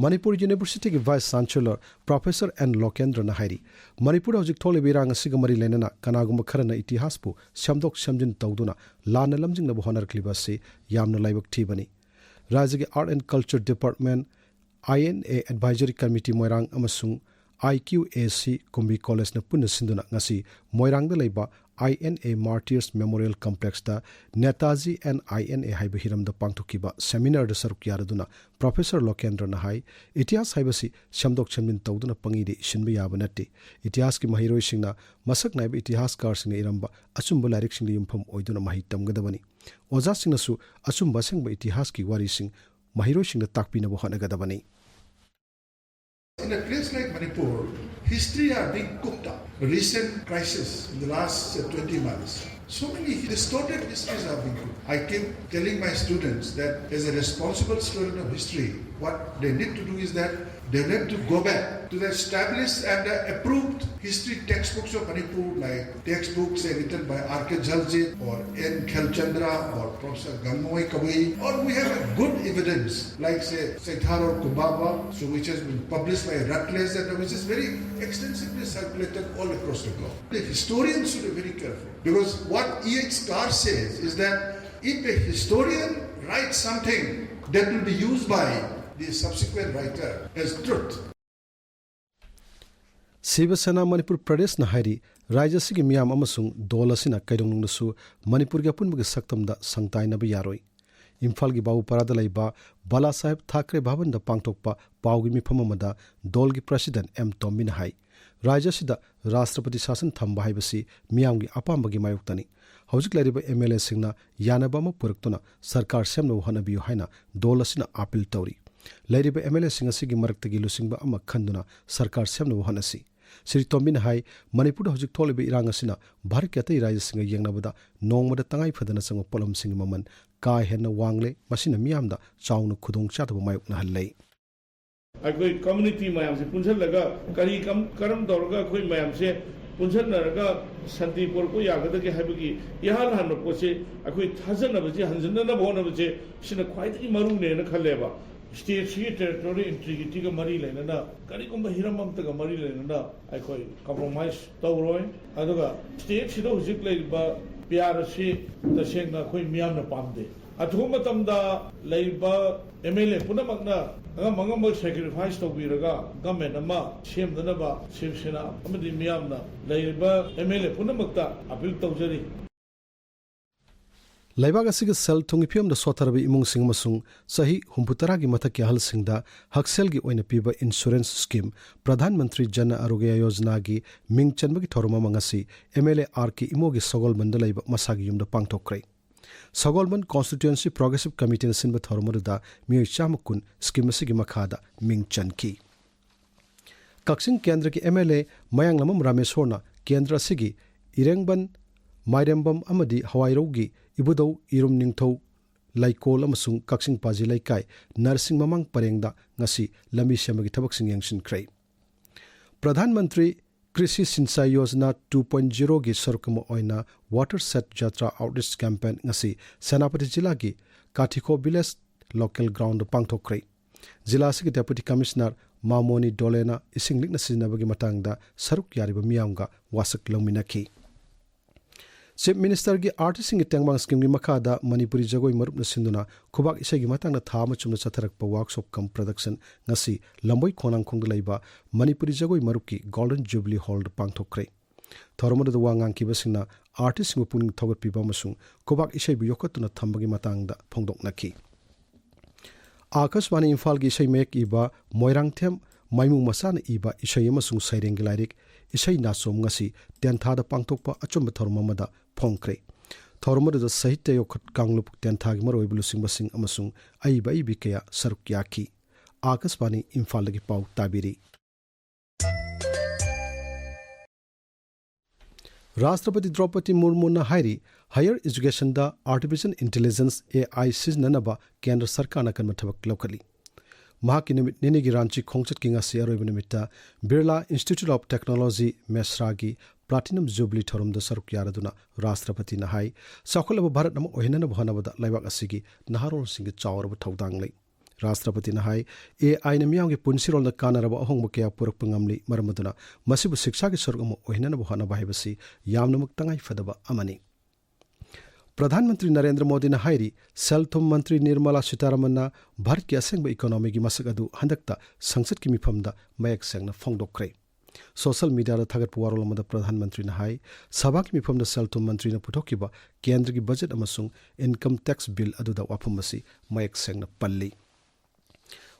ꯃꯅꯤꯄꯨꯔ ꯌꯨꯅꯤꯚꯔꯁꯤꯇꯤꯒꯤ ꯚꯥꯏꯁ ꯆꯥꯟꯁꯦꯂꯔ ꯄ꯭ꯔꯣꯐꯦꯁꯔ ꯑꯦꯟ ꯂꯣꯀꯦꯟꯗ꯭ꯔꯅ ꯍꯥꯏꯔꯤ, ꯃꯅꯤꯄꯨꯔꯗ ꯍꯧꯖꯤꯛ ꯊꯣꯛꯂꯤꯕ ꯏꯔꯥꯡ ꯑꯁꯤꯒ ꯃꯔꯤ ꯂꯩꯅꯅ ꯀꯅꯥꯒꯨꯝꯕ ꯈꯔꯅ ꯏꯇꯤꯍꯥꯁꯄꯨ ꯁꯦꯝꯗꯣꯛ ꯁꯦꯝꯖꯤꯟ ꯇꯧꯗꯨꯅ ꯂꯥꯟꯅ ꯂꯝꯖꯤꯡꯅꯕ ꯍꯣꯠꯅꯔꯛꯂꯤꯕ ꯑꯁꯤ ꯌꯥꯝꯅ ꯂꯥꯏꯕꯛ ꯊꯤꯕꯅꯤ꯫ ꯔꯥꯖ꯭ꯌꯒꯤ Art and Culture Department, I N A Advisory Committee ꯃꯣꯏꯔꯥꯡ ꯑꯃꯁꯨꯡ I Q A C ꯀꯨꯝꯕꯤ ꯀꯣꯂꯦꯖꯅ ꯄꯨꯟꯅ ꯁꯤꯟꯗꯨꯅ ꯉꯁꯤ ꯃꯣꯏꯔꯥꯡꯗ ꯂꯩꯕ I N A Martyrs Memorial Complexꯇ Netaji and I N A ꯍꯥꯏꯕ ꯍꯤꯔꯝꯗ ꯄꯥꯡꯊꯣꯛꯈꯤꯕ ꯁꯦꯃꯤꯅꯥꯔꯗ ꯁꯔꯨꯛ ꯌꯥꯔꯗꯨꯅ ꯄ꯭ꯔꯣꯐꯦꯁꯔ ꯂꯣꯀꯦꯟꯗ꯭ꯔꯅ ꯍꯥꯏ, ꯏꯇꯤꯍꯥꯁ ꯍꯥꯏꯕꯁꯤ ꯁꯦꯝꯗꯣꯛ ꯁꯦꯝꯖꯤꯟ ꯇꯧꯗꯨꯅ ꯄꯪꯏꯗ ꯏꯁꯤꯟꯕ ꯌꯥꯕ ꯅꯠꯇꯦ꯫ ꯏꯇꯤꯍꯥꯁꯀꯤ ꯃꯍꯩꯔꯣꯏꯁꯤꯡꯅ ꯃꯁꯛ ꯅꯥꯏꯕ ꯏꯇꯤꯍꯥꯁꯀꯥꯔꯁꯤꯡꯅ ꯏꯔꯝꯕ ꯑꯆꯨꯝꯕ ꯂꯥꯏꯔꯤꯛꯁꯤꯡꯗ ꯌꯨꯝꯐꯝ ꯑꯣꯏꯗꯨꯅ ꯃꯍꯩ ꯇꯝꯒꯗꯕꯅꯤ꯫ ꯑꯣꯖꯥꯁꯤꯡꯅꯁꯨ ꯑꯆꯨꯝꯕ ꯑꯁꯦꯡꯕ ꯏꯇꯤꯍꯥꯁꯀꯤ ꯋꯥꯔꯤꯁꯤꯡ ꯃꯍꯩꯔꯣꯏꯁꯤꯡꯗ ꯇꯥꯛꯄꯤꯅꯕ ꯍꯣꯠꯅꯒꯗꯕꯅꯤ꯫ In a place like Manipur, history are being cooked up. Recent crisis in the last uh, twenty months, so many distorted histories are being cooked. I keep telling my students that as a responsible student of history, what they need to do is that they need to go back to the established and uh, approved history textbooks of Manipur, like textbooks uh, written by R K Jhaljit or N Khelchandra or Professor Gangmawai Kabui, or we have a good evidence like say Seitharo Kumbaba, so which has been published by Routledge and which is very extensively circulated all across the globe. The historians should be very careful because what E H Carr says is that if a historian writes something that will be used by the subsequent writer as truth, ꯁꯤꯕ ꯁꯦꯅꯥ ꯃꯅꯤꯄꯨꯔ ꯄ꯭ꯔꯗꯦꯁꯅ ꯍꯥꯏꯔꯤ, ꯔꯥꯖ꯭ꯌ ꯑꯁꯤꯒꯤ ꯃꯤꯌꯥꯝ ꯑꯃꯁꯨꯡ ꯗꯣꯜ ꯑꯁꯤꯅ ꯀꯩꯗꯧꯅꯨꯡꯗꯁꯨ ꯃꯅꯤꯄꯨꯔꯒꯤ ꯑꯄꯨꯟꯕꯒꯤ ꯁꯛꯇꯝꯗ ꯁꯪꯇꯥꯏꯅꯕ ꯌꯥꯔꯣꯏ꯫ ꯏꯝꯐꯥꯜꯒꯤ ꯕꯥꯕꯨꯄꯥꯔꯥꯗ ꯂꯩꯕ ꯕꯥꯂꯥ ꯁꯥꯍꯦꯕ ꯊꯥꯀ꯭ꯔꯦ ꯚꯕꯟꯗ ꯄꯥꯡꯊꯣꯛꯄ ꯄꯥꯎꯒꯤ ꯃꯤꯐꯝ ꯑꯃꯗ ꯗꯣꯜꯒꯤ ꯄ꯭ꯔꯁꯤꯗꯦꯟꯠ ꯑꯦꯝ ꯇꯣꯝꯕꯤꯅ ꯍꯥꯏ, ꯔꯥꯖ꯭ꯌ ꯑꯁꯤꯗ ꯔꯥꯁꯇ꯭ꯔꯄꯇꯤ ꯁꯥꯁꯟ ꯊꯝꯕ ꯍꯥꯏꯕꯁꯤ ꯃꯤꯌꯥꯝꯒꯤ ꯑꯄꯥꯝꯕꯒꯤ ꯃꯥꯌꯣꯛꯇꯅꯤ꯫ ꯍꯧꯖꯤꯛ ꯂꯩꯔꯤꯕ ꯑꯦꯝ ꯑꯦꯜ ꯑꯦꯁꯤꯡꯅ ꯌꯥꯅꯕ ꯑꯃ ꯄꯨꯔꯛꯇꯨꯅ ꯁꯔꯀꯥꯔ ꯁꯦꯝꯅꯕ ꯍꯣꯠꯅꯕꯤꯌꯨ ꯍꯥꯏꯅ ꯗꯣꯜ ꯑꯁꯤꯅ ꯑꯥꯄꯤꯜ ꯇꯧꯔꯤ꯫ ꯂꯩꯔꯤꯕ ꯑꯦꯝ ꯑꯦꯜ ꯑꯦꯁꯤꯡ ꯑꯁꯤꯒꯤ ꯃꯔꯛꯇꯒꯤ ꯂꯨꯆꯤꯡꯕ ꯑꯃ ꯈꯟꯗꯨꯅ ꯁꯔꯀꯥꯔ ꯁꯦꯝꯅꯕ ꯍꯣꯠꯅꯁꯤ꯫ ꯁ꯭ꯔꯤ ꯇꯣꯝꯕꯤꯅ ꯍꯥꯏ, ꯃꯅꯤꯄꯨꯔꯗ ꯍꯧꯖꯤꯛ ꯊꯣꯛꯂꯤꯕ ꯏꯔꯥꯡ ꯑꯁꯤꯅ ꯚꯥꯔꯠꯀꯤ ꯑꯇꯩ ꯔꯥꯖ꯭ꯌꯁꯤꯡꯒ ꯌꯦꯡꯅꯕꯗ ꯅꯣꯡꯃꯗ ꯇꯉꯥꯏ ꯐꯗꯅ ꯆꯪꯕ ꯄꯣꯠꯂꯝꯁꯤꯡꯒꯤ ꯃꯃꯜ ꯀꯥ ꯍꯦꯟꯅ ꯋꯥꯡꯂꯦ, ꯃꯁꯤꯅ ꯃꯤꯌꯥꯝꯗ ꯆꯥꯎꯅ ꯈꯨꯗꯣꯡꯆꯥꯗꯕ ꯃꯥꯌꯣꯛꯅꯍꯜꯂꯦ꯫ ꯑꯩꯈꯣꯏ ꯀꯝꯃ꯭ꯌꯨꯅꯤꯇꯤ ꯃꯌꯥꯝꯁꯦ ꯄꯨꯟꯁꯤꯜꯂꯒ ꯀꯔꯤ ꯀꯝ ꯀꯔꯝ ꯇꯧꯔꯒ ꯑꯩꯈꯣꯏ ꯃꯌꯥꯝꯁꯦ ꯄꯨꯟꯁꯤꯟꯅꯔꯒ ꯁꯥꯟꯇꯤ ꯄꯨꯔꯛꯄ ꯌꯥꯒꯗꯒꯦ ꯍꯥꯏꯕꯒꯤ ꯏꯍꯥꯟ ꯍꯥꯟꯕ ꯄꯣꯠꯁꯦ ꯑꯩꯈꯣꯏ ꯊꯥꯖꯅꯕꯁꯦ ꯍꯟꯖꯤꯟꯅꯅꯕ ꯍꯣꯠꯅꯕꯁꯦ ꯁꯤꯅ ꯈ꯭ꯋꯥꯏꯗꯒꯤ ꯃꯔꯨꯅꯦꯅ ꯈꯜꯂꯦꯕ꯫ ꯁ꯭ꯇꯦꯠꯁꯤꯒꯤ ꯇꯦꯔꯤꯇꯣꯔꯤꯌꯦꯜ ꯏꯟꯇꯤꯒ꯭ꯔꯤꯇꯤꯒ ꯃꯔꯤ ꯂꯩꯅꯅ ꯀꯔꯤꯒꯨꯝꯕ ꯍꯤꯔꯝ ꯑꯃꯠꯇꯒ ꯃꯔꯤ ꯂꯩꯅꯅ ꯑꯩꯈꯣꯏ ꯀꯝꯄ꯭ꯔꯣꯃꯥꯏꯁ ꯇꯧꯔꯣꯏ꯫ ꯑꯗꯨꯒ ꯁ꯭ꯇꯦꯠꯁꯤꯗ ꯍꯧꯖꯤꯛ ꯂꯩꯔꯤꯕ ꯄꯤ ꯑꯥꯔ ꯑꯁꯤ ꯇꯁꯦꯡꯅ ꯑꯩꯈꯣꯏ ꯃꯤꯌꯥꯝꯅ ꯄꯥꯝꯗꯦ꯫ ꯑꯊꯨꯕ ꯃꯇꯝꯗ ꯂꯩꯔꯤꯕ ꯑꯦꯝ ꯑꯦꯜ ꯑꯦ ꯄꯨꯝꯅꯃꯛꯅ ꯑꯉꯝ ꯑꯉꯝꯕ ꯁꯦꯀ꯭ꯔꯤꯐꯥꯏꯁ ꯇꯧꯕꯤꯔꯒ ꯒꯃꯦꯟ ꯑꯃ ꯁꯦꯝꯅꯅꯕ ꯁꯤꯕ ꯁꯦꯅꯥ ꯑꯃꯗꯤ ꯃꯤꯌꯥꯝꯅ ꯂꯩꯔꯤꯕ ꯑꯦꯝ ꯑꯦꯜ ꯑꯦ ꯄꯨꯝꯅꯃꯛꯇ ꯑꯥꯄꯤꯜ ꯇꯧꯖꯔꯤ꯫ ꯂꯩꯕꯥꯛ ꯑꯁꯤꯒꯤ ꯁꯦꯜ ꯊꯨꯝꯒꯤ ꯐꯤꯕꯝꯗ ꯁꯣꯠꯊꯔꯕ ꯏꯃꯨꯡꯁꯤꯡ ꯑꯃꯁꯨꯡ ꯆꯍꯤ ꯍꯨꯝꯐꯨ ꯇꯔꯥꯒꯤ ꯃꯊꯛꯀꯤ ꯑꯍꯜꯁꯤꯡꯗ ꯍꯛꯁꯦꯜꯒꯤ ꯑꯣꯏꯅ ꯄꯤꯕ ꯏꯟꯁꯨꯔꯦꯟꯁ ꯁ꯭ꯀꯤꯝ ꯄ꯭ꯔꯙꯥꯟ ꯃꯟꯇ꯭ꯔꯤ ꯖꯟ ꯑꯔꯣꯒ꯭ꯌ ꯌꯣꯖꯅꯥꯒꯤ ꯃꯤꯡ ꯆꯟꯕꯒꯤ ꯊꯧꯔꯝ ꯑꯃ ꯉꯁꯤ ꯑꯦꯝ ꯑꯦꯜ ꯑꯦ ꯑꯥꯔ ꯀꯦ ꯏꯃꯣꯒꯤ ꯁꯒꯣꯜꯕꯟꯗ ꯂꯩꯕ ꯃꯁꯥꯒꯤ ꯌꯨꯝꯗ ꯄꯥꯡꯊꯣꯛꯈ꯭ꯔꯦ꯫ ꯁꯒꯣꯜꯕꯟ Constituency Progressive Committeeꯅ ꯁꯤꯟꯕ ꯊꯧꯔꯝ ꯑꯗꯨꯗ ꯃꯤꯑꯣꯏ ꯆꯥꯝꯃ ꯀꯨꯟ scheme ꯑꯁꯤꯒꯤ ꯃꯈꯥꯗ ꯃꯤꯡ ꯆꯟꯈꯤ꯫ ꯀꯛꯆꯤꯡ ꯀꯦꯟꯗ꯭ꯔꯒꯤ MLA ꯃꯌꯥꯡꯂꯝꯕꯝ ꯔꯥꯃꯦꯁꯣꯔꯅ ꯀꯦꯟꯗ꯭ꯔ ꯑꯁꯤꯒꯤ ꯏꯔꯦꯡꯕꯟ, ꯃꯥꯏꯔꯦꯝꯕꯝ ꯑꯃꯗꯤ ꯍꯋꯥꯏꯔꯧꯒꯤ ꯏꯕꯨꯙꯧ ꯏꯔꯨꯝ ꯅꯤꯡꯊꯧ ꯂꯩꯀꯣꯜ ꯑꯃꯁꯨꯡ ꯀꯛꯆꯤꯡ ꯄꯥꯖꯤ ꯂꯩꯀꯥꯏ ꯅꯔꯁꯤꯡ ꯃꯃꯥꯡ ꯄꯔꯦꯡꯗ ꯉꯁꯤ ꯂꯝꯕꯤ ꯁꯦꯝꯕꯒꯤ ꯊꯕꯛꯁꯤꯡ ꯌꯦꯡꯁꯤꯟꯈ꯭ꯔꯦ꯫ ꯄ꯭ꯔꯙꯥꯟ ꯃꯟꯇ꯭ꯔꯤ ꯀ꯭ꯔꯤꯁꯤ ꯁꯤꯟꯆꯥꯏ ꯌꯣꯖꯅꯥ two point zeroꯒꯤ ꯁꯔꯨꯛ ꯑꯃ ꯑꯣꯏꯅ Watershed Jatra Outreach Campaign ꯉꯁꯤ ꯁꯦꯅꯥꯄꯇꯤ ꯖꯤꯂꯥꯒꯤ ꯀꯥꯊꯤꯈꯣ village local groundꯗ ꯄꯥꯡꯊꯣꯛꯈ꯭ꯔꯦ꯫ ꯖꯤꯂꯥ ꯑꯁꯤꯒꯤ Deputy Commissioner ꯃꯥꯃꯣꯅꯤ ꯗꯣꯂꯦꯅ ꯏꯁꯤꯡ ꯂꯤꯛꯅ ꯁꯤꯖꯤꯟꯅꯕꯒꯤ ꯃꯇꯥꯡꯗ ꯁꯔꯨꯛ ꯌꯥꯔꯤꯕ ꯃꯤꯌꯥꯝꯒ ꯋꯥꯁꯛ ꯂꯧꯃꯤꯟꯅꯈꯤ꯫ Chief Ministerꯒꯤ ꯑꯥꯔꯇꯤꯁꯁꯤꯡꯒꯤ ꯇꯦꯡꯕꯥꯡ schemeꯒꯤ ꯃꯈꯥꯗ ꯃꯅꯤꯄꯨꯔꯤ ꯖꯒꯣꯏ ꯃꯔꯨꯞꯅ ꯁꯤꯟꯗꯨꯅ ꯈꯨꯕꯥꯛ ꯏꯁꯩꯒꯤ ꯃꯇꯥꯡꯗ ꯊꯥ ꯑꯃ ꯆꯨꯞꯅ ꯆꯠꯊꯔꯛꯄ workshop cum production ꯉꯁꯤ ꯂꯝꯕꯣꯏ ꯈꯣꯡꯅꯥꯡꯈꯣꯡꯗ ꯂꯩꯕ ꯃꯅꯤꯄꯨꯔꯤ ꯖꯒꯣꯏ ꯃꯔꯨꯞꯀꯤ Golden Jubilee Hallꯗ ꯄꯥꯡꯊꯣꯛꯈ꯭ꯔꯦ꯫ ꯊꯧꯔꯝ ꯑꯗꯨꯗ ꯋꯥ ꯉꯥꯡꯈꯤꯕꯁꯤꯡꯅ ꯑꯥꯔꯇꯤꯁꯁꯤꯡꯕꯨ ꯄꯨꯛꯅꯤꯡ ꯊꯧꯒꯠꯄꯤꯕ ꯑꯃꯁꯨꯡ ꯈꯨꯕꯥꯛ ꯏꯁꯩꯕꯨ ꯌꯣꯛꯈꯠꯇꯨꯅ ꯊꯝꯕꯒꯤ ꯃꯇꯥꯡꯗ ꯐꯣꯡꯗꯣꯛꯅꯈꯤ꯫ ꯑꯥꯀꯥꯁꯕꯥꯅꯤ ꯏꯝꯐꯥꯜꯒꯤ ꯏꯁꯩ ꯃꯌꯦꯛ ꯏꯕ ꯃꯣꯏꯔꯥꯡꯊꯦꯝ ꯃꯥꯏꯃꯨ ꯃꯆꯥꯅ ꯏꯕ ꯏꯁꯩ ꯑꯃꯁꯨꯡ ꯁꯩꯔꯦꯡꯒꯤ ꯂꯥꯏꯔꯤꯛ ꯏꯁꯩ ꯅꯥꯆꯣꯝ ꯉꯁꯤ ꯇꯦꯟꯊꯥꯗ ꯄꯥꯡꯊꯣꯛꯄ ꯑꯆꯨꯝꯕ ꯊꯧꯔꯝ ꯑꯃꯗ ꯐꯣꯡꯈ꯭ꯔꯦ꯫ ꯊꯧꯔꯝ ꯑꯗꯨꯗ ꯁꯥꯍꯤꯇ꯭ꯌ ꯌꯣꯛꯈꯠ ꯀꯥꯡꯂꯨꯞ ꯇꯦꯟꯊꯥꯒꯤ ꯃꯔꯨꯑꯣꯏꯕ ꯂꯨꯆꯤꯡꯕꯁꯤꯡ ꯑꯃꯁꯨꯡ ꯑꯏꯕ ꯑꯏꯕꯤ ꯀꯌꯥ ꯁꯔꯨꯛ ꯌꯥꯈꯤ꯫ ꯑꯥꯀꯥꯁꯕꯥꯅꯤ ꯏꯝꯐꯥꯜꯗꯒꯤ ꯄꯥꯎ ꯇꯥꯕꯤꯔꯤ꯫ ꯔꯥꯁꯇ꯭ꯔꯄꯇꯤ ꯗ꯭ꯔꯧꯄꯗꯤ ꯃꯨꯔꯃꯨꯅ ꯍꯥꯏꯔꯤ, higher educationꯗ artificial intelligence, AI, ꯁꯤꯖꯤꯟꯅꯅꯕ ꯀꯦꯟꯗ꯭ꯔ ꯁꯔꯀꯥꯔꯅ ꯑꯀꯟꯕ ꯊꯕꯛ ꯂꯧꯈꯠꯂꯤ꯫ ꯃꯍꯥꯛꯀꯤ ꯅꯨꯃꯤꯠ ꯅꯤꯅꯤꯒꯤ ꯔꯥꯟꯆꯤ ꯈꯣꯡꯆꯠꯀꯤ ꯉꯁꯤ ꯑꯔꯣꯏꯕ ꯅꯨꯃꯤꯠꯇ Birla Institute of Technology, ꯃꯦꯁ꯭ꯔꯥꯒꯤ Platinum Jubilee ꯊꯧꯔꯝꯗ ꯁꯔꯨꯛ ꯌꯥꯔꯗꯨꯅ ꯔꯥꯁꯇ꯭ꯔꯄꯇꯤꯅ ꯍꯥꯏ, ꯆꯥꯎꯈꯠꯂꯕ ꯚꯥꯔꯠ ꯑꯃ ꯑꯣꯏꯍꯟꯅꯅꯕ ꯍꯣꯠꯅꯕꯗ ꯂꯩꯕꯥꯛ ꯑꯁꯤꯒꯤ ꯅꯍꯥꯔꯣꯜꯁꯤꯡꯒꯤ ꯆꯥꯎꯔꯕ ꯊꯧꯗꯥꯡ ꯂꯩ꯫ ꯔꯥꯁꯇ꯭ꯔꯄꯇꯤꯅ ꯍꯥꯏ, AIꯅ ꯃꯤꯌꯥꯝꯒꯤ ꯄꯨꯟꯁꯤꯔꯣꯜꯗ ꯀꯥꯟꯅꯔꯕ ꯑꯍꯣꯡꯕ ꯀꯌꯥ ꯄꯨꯔꯛꯄ ꯉꯝꯂꯤ, ꯃꯔꯝ ꯑꯗꯨꯅ ꯃꯁꯤꯕꯨ ꯁꯤꯛꯁꯥꯒꯤ ꯁꯔꯨꯛ ꯑꯃ ꯑꯣꯏꯍꯟꯅꯕ ꯍꯣꯠꯅꯕ ꯍꯥꯏꯕꯁꯤ ꯌꯥꯝꯅꯃꯛ ꯇꯉꯥꯏ ꯐꯗꯕ ꯑꯃꯅꯤ꯫ ꯄ꯭ꯔꯙꯥꯟ ꯃꯟꯇ꯭ꯔꯤ ꯅꯔꯦꯟꯗ꯭ꯔ ꯃꯣꯗꯤꯅ ꯍꯥꯏꯔꯤ, ꯁꯦꯜ ꯊꯨꯝ ꯃꯟꯇ꯭ꯔꯤ ꯅꯤꯔꯃꯂꯥ ꯁꯤꯇꯥꯔꯥꯃꯟꯅ ꯚꯥꯔꯠꯀꯤ ꯑꯁꯦꯡꯕ economyꯒꯤ ꯃꯁꯛ ꯑꯗꯨ ꯍꯟꯗꯛꯇ ꯁꯪꯁꯠꯀꯤ ꯃꯤꯐꯝꯗ ꯃꯌꯦꯛ ꯁꯦꯡꯅ ꯐꯣꯡꯗꯣꯛꯈ꯭ꯔꯦ꯫ Social mediaꯗ ꯊꯥꯒꯠꯄ ꯋꯥꯔꯣꯜ ꯑꯃꯗ ꯄ꯭ꯔꯙꯥꯟ ꯃꯟꯇ꯭ꯔꯤꯅ ꯍꯥꯏ, ꯁꯚꯥꯒꯤ ꯃꯤꯐꯝꯗ ꯁꯦꯜ ꯊꯨꯝ ꯃꯟꯇ꯭ꯔꯤꯅ ꯄꯨꯊꯣꯛꯈꯤꯕ ꯀꯦꯟꯗ꯭ꯔꯒꯤ ꯕꯖꯦꯠ ꯑꯃꯁꯨꯡ income tax bill ꯑꯗꯨꯗ ꯋꯥꯐꯝ ꯑꯁꯤ ꯃꯌꯦꯛ ꯁꯦꯡꯅ ꯄꯜꯂꯤ꯫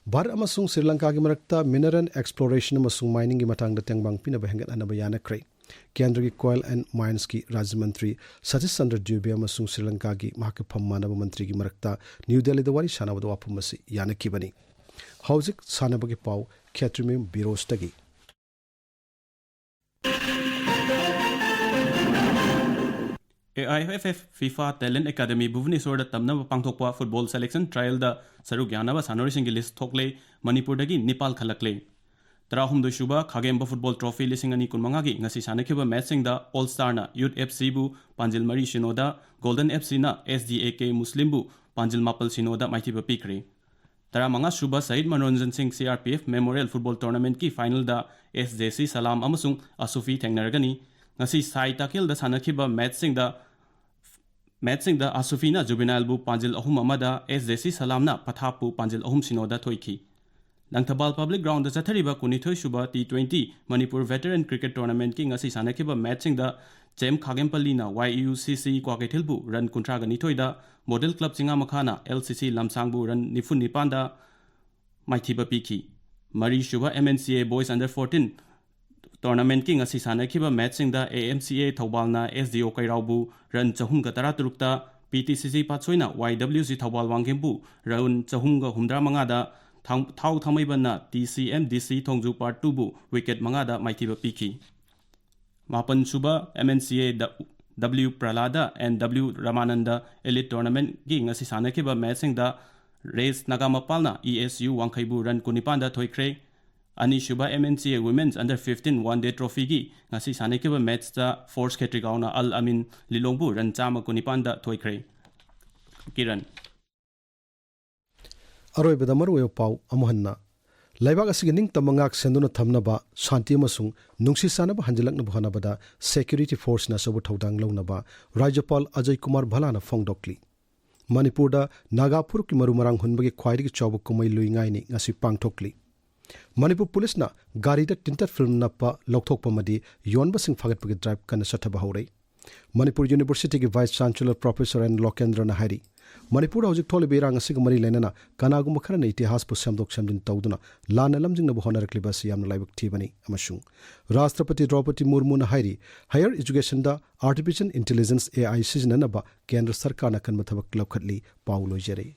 ꯚꯥꯔꯠ ꯑꯃꯁꯨꯡ ꯁ꯭ꯔꯤ ꯂꯪꯀꯥꯒꯤ ꯃꯔꯛꯇ mineral exploration ꯑꯃꯁꯨꯡ miningꯒꯤ ꯃꯇꯥꯡꯗ ꯇꯦꯡꯕꯥꯡ ꯄꯤꯅꯕ ꯍꯦꯟꯒꯠꯍꯟꯅꯕ ꯌꯥꯅꯈ꯭ꯔꯦ꯫ ꯀꯦꯟꯗ꯭ꯔꯒꯤ Coal and Minesꯀꯤ ꯔꯥꯖ꯭ꯌ ꯃꯟꯇ꯭ꯔꯤ ꯁꯇꯤꯁ ꯆꯟꯗ꯭ꯔ ꯗ꯭ꯌꯨꯕꯦ ꯑꯃꯁꯨꯡ ꯁ꯭ꯔꯤ ꯂꯪꯀꯥꯒꯤ ꯃꯍꯥꯛꯀꯤ ꯐꯝ ꯃꯥꯟꯅꯕ ꯃꯟꯇ꯭ꯔꯤꯒꯤ ꯃꯔꯛꯇ ꯅ꯭ꯌꯨ ꯗꯦꯜꯂꯤꯗ ꯋꯥꯔꯤ ꯁꯥꯟꯅꯕꯗ ꯋꯥꯐꯝ ꯑꯁꯤ ꯌꯥꯅꯈꯤꯕꯅꯤ꯫ ꯍꯧꯖꯤꯛ ꯁꯥꯟꯅꯕꯒꯤ ꯄꯥꯎ ꯈꯦꯇ꯭ꯔꯤꯃꯌꯨꯝ ꯕꯤꯔꯣꯁꯇꯒꯤ꯫ A I F F FIFA Talent Academy ꯚꯨꯕꯅꯦꯁꯣꯔꯗ ꯇꯝꯅꯕ ꯄꯥꯡꯊꯣꯛꯄ ꯐꯨꯠꯕꯣꯜ ꯁꯦꯂꯦꯛꯁꯟ ꯇ꯭ꯔꯥꯌꯦꯜꯗ ꯁꯔꯨꯛ ꯌꯥꯅꯕ ꯁꯥꯟꯅꯔꯣꯏꯁꯤꯡꯒꯤ ꯂꯤꯁ ꯊꯣꯛꯂꯦ꯫ ꯃꯅꯤꯄꯨꯔꯗꯒꯤ ꯅꯤꯄꯥꯜ ꯈꯜꯂꯛꯂꯦ꯫ ꯇꯔꯥꯍꯨꯝꯗꯣꯏ ꯁꯨꯕ ꯈꯥꯒꯦꯝꯕ ꯐꯨꯠꯕꯣꯜ ꯇ꯭ꯔꯣꯐꯤ ꯂꯤꯁꯤꯡ ꯑꯅꯤ ꯀꯨꯟꯃꯉꯥꯒꯤ ꯉꯁꯤ ꯁꯥꯟꯅꯈꯤꯕ ꯃꯦꯠꯆꯁꯤꯡꯗ ꯑꯣꯜ ꯁ꯭ꯇꯥꯔꯅ ꯌꯨꯠ ꯑꯦꯐ ꯁꯤꯕꯨ ꯄꯥꯟꯖꯤꯜ ꯃꯔꯤ ꯁꯤꯅꯣꯗ, ꯒꯣꯜꯗꯟ ꯑꯦꯐ ꯁꯤꯅ ꯑꯦꯁ ꯗꯤ ꯑꯦ ꯀꯦ ꯃꯨꯁꯂꯤꯝꯕꯨ ꯄꯥꯟꯖꯤꯜ ꯃꯥꯄꯜ ꯁꯤꯅꯣꯗ ꯃꯥꯏꯊꯤꯕ ꯄꯤꯈ꯭ꯔꯦ꯫ ꯇꯔꯥꯃꯉꯥ ꯁꯨꯕ ꯁꯍꯤꯗ Manoranjan Singh C R P F memorial football ꯇꯣꯔꯅꯥꯃꯦꯟꯠꯀꯤ ꯐꯥꯏꯅꯦꯜꯗ ꯑꯦꯁ ꯖꯦ ꯁꯤ ꯁꯂꯥꯝ ꯑꯃꯁꯨꯡ ꯑꯁꯨꯐꯤ ꯊꯦꯡꯅꯔꯒꯅꯤ꯫ ꯉꯁꯤ ꯁꯥꯏ ꯇꯥꯀꯦꯜꯗ ꯁꯥꯟꯅꯈꯤꯕ ꯃꯦꯠꯆꯁꯤꯡꯗ ꯃꯦꯠꯆꯁꯤꯡꯗ ꯑꯁꯨꯐꯤꯅ ꯖꯨꯕꯤꯅꯥꯏꯜꯕꯨ ꯄꯥꯟꯖꯤꯜ ꯑꯍꯨꯝ ꯑꯃꯗ, ꯑꯦꯁ ꯖꯦ ꯁꯤ ꯁꯂꯥꯝꯅ ꯄꯊꯥꯞꯄꯨ ꯄꯥꯟꯖꯤꯜ ꯑꯍꯨꯝ ꯁꯤꯅꯣꯗ ꯊꯣꯏꯈꯤ꯫ ꯂꯪꯊꯕꯥꯜ ꯄꯕ꯭ꯂꯤꯛ ꯒ꯭ꯔꯥꯎꯟꯗ ꯆꯠꯊꯔꯤꯕ ꯀꯨꯟꯅꯤꯊꯣꯏ ꯁꯨꯕ ꯇꯤ ꯇ꯭ꯋꯦꯟꯇꯤ ꯃꯅꯤꯄꯨꯔ ꯚꯦꯇꯔꯟ ꯀ꯭ꯔꯤꯀꯦꯠ ꯇꯣꯔꯅꯥꯃꯦꯟꯠꯀꯤ ꯉꯁꯤ ꯁꯥꯟꯅꯈꯤꯕ ꯃꯦꯠꯆꯁꯤꯡꯗ ꯖꯦꯝ ꯈꯥꯒꯦꯝꯄꯜꯂꯤꯅ ꯋꯥꯏ ꯌꯨ ꯁꯤ ꯁꯤ ꯀ꯭ꯋꯥꯀꯩꯊꯦꯜꯕꯨ ꯔꯟ ꯀꯨꯟꯊ꯭ꯔꯥꯒ ꯅꯤꯊꯣꯏꯗ, ꯃꯣꯗꯦꯜ ꯀ꯭ꯂꯕ ꯆꯤꯡꯉꯥꯃꯈꯥꯅ ꯑꯦꯜ ꯁꯤ ꯁꯤ ꯂꯝꯁꯥꯡꯕꯨ ꯔꯟ ꯅꯤꯐꯨ ꯅꯤꯄꯥꯟꯗ ꯃꯥꯏꯊꯤꯕ ꯄꯤꯈꯤ꯫ ꯃꯔꯤꯁꯨꯕ ꯑꯦꯝ ꯑꯦꯟ ꯁꯤ ꯑꯦ Boys Under fourteen ꯇꯣꯔꯅꯥꯃꯦꯟꯠꯀꯤ ꯉꯁꯤ ꯁꯥꯟꯅꯈꯤꯕ ꯃꯦꯠꯆꯁꯤꯡꯗ A M C A ꯊꯧꯕꯥꯜꯅ S D ꯑꯣ ꯀꯩꯔꯥꯎꯕꯨ ꯔꯟ ꯆꯍꯨꯝꯒ ꯇꯔꯥꯇꯔꯨꯛꯇ, ꯄꯤ ꯇꯤ ꯁꯤ ꯁꯤ ꯄꯥꯠꯁꯣꯏꯅ ꯋꯥꯏ ꯗꯕ꯭ꯂꯤꯎ ꯁꯤ ꯊꯧꯕꯥꯜ ꯋꯥꯡꯈꯦꯝꯕꯨ ꯔꯟ ꯆꯍꯨꯝꯒ ꯍꯨꯝꯗ꯭ꯔꯥ ꯃꯉꯥꯗ, ꯊꯥꯡ-, ꯊꯥꯎ ꯊꯥꯡꯃꯩꯕꯟꯅ ꯇꯤ ꯁꯤ ꯑꯦꯝ ꯗꯤ ꯁꯤ ꯊꯣꯡꯖꯨ Part Twoꯕꯨ ꯋꯤꯀꯦꯠ ꯃꯉꯥꯗ ꯃꯥꯏꯊꯤꯕ ꯄꯤꯈꯤ꯫ ꯃꯥꯄꯟ ꯁꯨꯕ ꯑꯦꯝ ꯑꯦꯟ ꯁꯤ ꯑꯦ ꯗ-, ꯗꯕ꯭ꯂꯤꯎ ꯄ꯭ꯔꯂꯥꯗ and ꯗꯕ꯭ꯂꯤꯎ ꯔꯃꯥꯅꯟꯗ ꯑꯦꯂꯤꯠ ꯇꯣꯔꯅꯥꯃꯦꯟꯠꯀꯤ ꯉꯁꯤ ꯁꯥꯟꯅꯈꯤꯕ ꯃꯦꯠꯆꯁꯤꯡꯗ ꯔꯦꯁ ꯅꯥꯒꯥꯃꯄꯥꯜꯅ ꯏ ꯑꯦꯁ ꯌꯨ ꯋꯥꯡꯈꯩꯕꯨ ꯔꯟ ꯀꯨꯟꯅꯤꯄꯥꯟꯗ ꯊꯣꯏꯈ꯭ꯔꯦ꯫ ꯑꯅꯤꯁꯨꯕ ꯑꯦꯝ ꯑꯦꯟ ꯁꯤ ꯑꯦ Women's Under fifteen One Day Trophyꯒꯤ ꯉꯁꯤ ꯁꯥꯟꯅꯈꯤꯕ ꯃꯦꯠꯆꯇ ꯐꯣꯔꯁ ꯈꯦꯇ꯭ꯔꯤꯒꯥꯎꯅ ꯑꯜ ꯑꯃꯤꯟ ꯂꯤꯂꯣꯡꯕꯨ ꯔꯟ ꯆꯥꯝꯃ ꯀꯨꯟꯅꯤꯄꯥꯟꯗ ꯊꯣꯏꯈ꯭ꯔꯦ꯫ ꯀꯤꯔꯟ꯫ ꯑꯔꯣꯏꯕꯗ ꯃꯔꯨꯑꯣꯏꯕ ꯄꯥꯎ ꯑꯃꯨꯛ ꯍꯟꯅ꯫ ꯂꯩꯕꯥꯛ ꯑꯁꯤꯒꯤ ꯅꯤꯡꯇꯝꯕ ꯉꯥꯛ ꯁꯦꯟꯗꯨꯅ ꯊꯝꯅꯕ, ꯁꯥꯟꯇꯤ ꯑꯃꯁꯨꯡ ꯅꯨꯡꯁꯤ ꯆꯥꯟꯅꯕ ꯍꯟꯖꯤꯜꯂꯛꯅꯕ ꯍꯣꯠꯅꯕꯗ ꯁꯦꯀ꯭ꯌꯨꯔꯤꯇꯤ ꯐꯣꯔꯁꯅ ꯑꯆꯧꯕ ꯊꯧꯗꯥꯡ ꯂꯧꯅꯕ ꯔꯥꯖ꯭ꯌꯄꯥꯜ ꯑꯖꯌ ꯀꯨꯃꯥꯔ ꯚꯜꯂꯥꯅ ꯐꯣꯡꯗꯣꯛꯂꯤ꯫ ꯃꯅꯤꯄꯨꯔꯗ ꯅꯥꯒꯥ ꯐꯨꯔꯨꯞꯀꯤ ꯃꯔꯨ ꯃꯔꯥꯡ ꯍꯨꯟꯕꯒꯤ ꯈ꯭ꯋꯥꯏꯗꯒꯤ ꯆꯥꯎꯕ ꯀꯨꯝꯍꯩ ꯂꯨꯏ ꯉꯥꯏꯅꯤ ꯉꯁꯤ ꯄꯥꯡꯊꯣꯛꯂꯤ꯫ ꯃꯅꯤꯄꯨꯔ ꯄꯨꯂꯤꯁꯅ ꯒꯥꯔꯤꯗ ꯇꯤꯟꯇꯔ ꯐꯤꯜꯝ ꯅꯞꯄ ꯂꯧꯊꯣꯛꯄ ꯑꯃꯗꯤ ꯌꯣꯟꯕꯁꯤꯡ ꯐꯥꯒꯠꯄꯒꯤ ꯗ꯭ꯔꯥꯏꯚ ꯀꯟꯅ ꯆꯠꯊꯕ ꯍꯧꯔꯦ꯫ ꯃꯅꯤꯄꯨꯔ ꯌꯨꯅꯤꯚꯔꯁꯤꯇꯤꯒꯤ ꯚꯥꯏꯁ ꯆꯥꯟꯁꯦꯂꯔ ꯄ꯭ꯔꯣꯐꯦꯁꯔ ꯑꯦꯟ ꯂꯣꯀꯦꯟꯗ꯭ꯔꯅ ꯍꯥꯏꯔꯤ, ꯃꯅꯤꯄꯨꯔꯗ ꯍꯧꯖꯤꯛ ꯊꯣꯛꯂꯤꯕ ꯏꯔꯥꯡ ꯑꯁꯤꯒ ꯃꯔꯤ ꯂꯩꯅꯅ ꯀꯅꯥꯒꯨꯝꯕ ꯈꯔꯅ ꯏꯇꯤꯍꯥꯁꯄꯨ ꯁꯦꯝꯗꯣꯛ ꯁꯦꯝꯖꯤꯟ ꯇꯧꯗꯨꯅ ꯂꯥꯟꯅ ꯂꯝꯖꯤꯡꯅꯕ ꯍꯣꯠꯅꯔꯛꯂꯤꯕ ꯑꯁꯤ ꯌꯥꯝꯅ ꯂꯥꯏꯕꯛ ꯊꯤꯕꯅꯤ ꯑꯃꯁꯨꯡ ꯔꯥꯁꯇ꯭ꯔꯄꯇꯤ ꯗ꯭ꯔꯧꯄꯗꯤ ꯃꯨꯔꯃꯨꯅ ꯍꯥꯏꯔꯤ, ꯍꯥꯌꯔ ꯏꯖꯨꯀꯦꯁꯟꯗ ꯑꯥꯔꯇꯤꯐꯤꯁꯤꯌꯦꯜ ꯏꯟꯇꯦꯂꯤꯖꯦꯟꯁ, ꯑꯦ ꯑꯥꯏ, ꯁꯤꯖꯤꯟꯅꯅꯕ ꯀꯦꯟꯗ꯭ꯔ ꯁꯔꯀꯥꯔꯅ ꯑꯀꯟꯕ ꯊꯕꯛ ꯂꯧꯈꯠꯂꯤ꯫ ꯄꯥꯎ ꯂꯣꯏꯖꯔꯦ꯫